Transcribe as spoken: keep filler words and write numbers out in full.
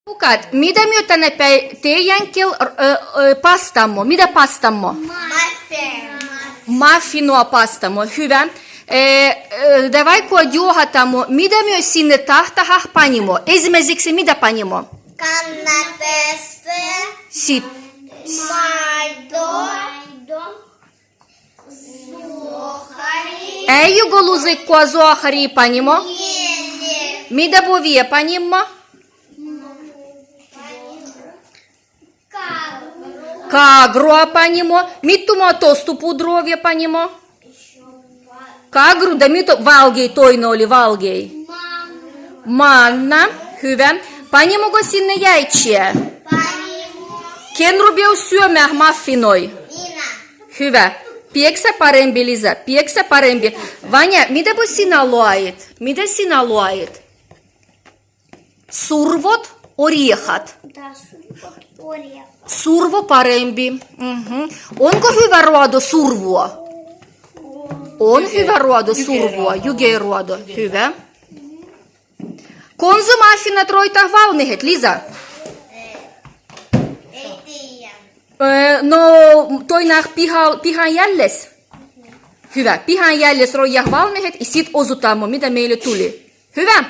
Bukát, mida myö tanápe teidän kiel, ö, ö, pastamo, mida pastamo? Muffin. Muffinoa pastamo, hyvä. E, ö, davai go giohatamo, mida myö sinne tahtahan panimo. Ensimmääneksi mida panimo? Kannabesta. Sit. Maito. Zuohari. Ää jugo lusikkoa zuohari panimo? Mida bue panimo? Kagroa panimo. Mittu mo tostopudruja panimo? Kagru, da mittu valgei, toinen oli valgei. Manna, hyvä. Panimo go sinne jäitšiä? Ken rubeai syömään muffinoi? Minä. Hyvä. Pieksä parembi, Lisa, pieksä parembi. Vanja, mida bue sinä loit? Mida sinä loit? Survot, orehat. Da, survot, orehat. Survo parembi. Mhm. Onko hyvä ruodo survoa? On hyvä ruodo survoa, jugea ruodo. Hyvä. Konzo muffinat roitat valmiit, Lisa? Ei tiedä. Ö, no, toinna piha, pihan jälles. Hyvä. Pihan jälles roitat valmiit ja sit osutamo, mida meille tuli. Hyvä.